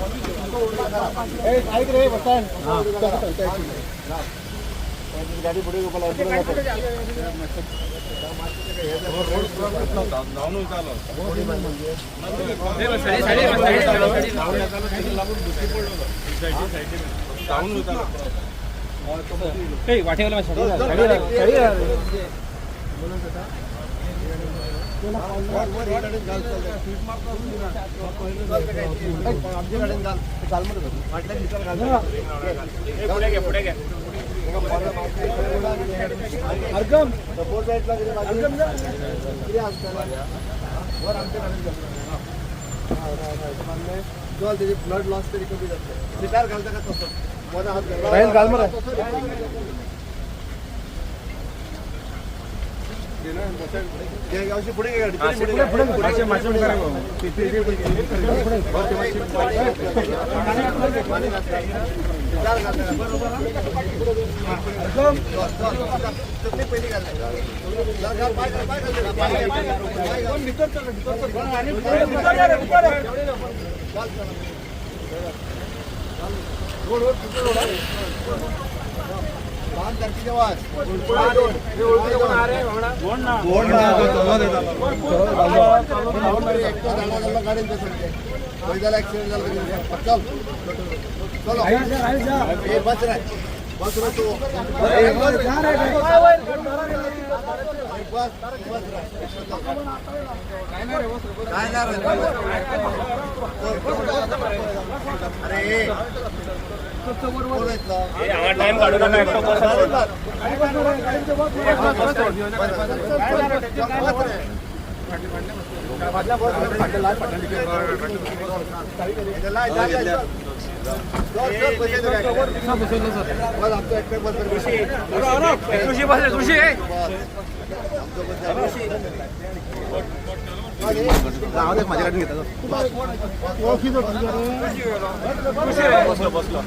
ऐक रे वसान. गाडी पुढे. वाटेवाला. आमच्या गाडीन घाल, घाल मरे, फाटल्यान भितर घाल. पुढे घे. अर्गम सपोर्ट लाईटला कितें कितें आसता वर आमच्या गाडीन घाल. चल, तेजी ब्लड लॉस तरी कमी जातले. सिटार घालता का तसो मोदा हात घाल, घाल मरे. पुढे घे गाडी, पुढे पुढे पुढे. सिटार घालता. तकली पहिली घाल, घाल, घाल, पाय घाल, पाय घाल, पाय घाल, पाय घाल. भितर चल, भितर चल, भितर घाल, चल. रोड रोड तिथे रोड आहे. लहान तारखेच्या वाज. एकटो जाणा जाल्लो गाडयेन बसले. खंय जाल्यार ऍक्सिडेंट जालो कितें? चल, चलो. ए, बस रे, बस रे तू. ए, बस रे. ए, बस बस रे. काय नाही रे. अरे ए. कोण येतलो? हांगा टायम काडू नाका, एकटो बस. बस रे. लाय, लाय, लाय, चल, चल, बस आमचं एकटं बस. कृषी बस, कृषी. माझ्याकडे घेतात. बसलो बसलो.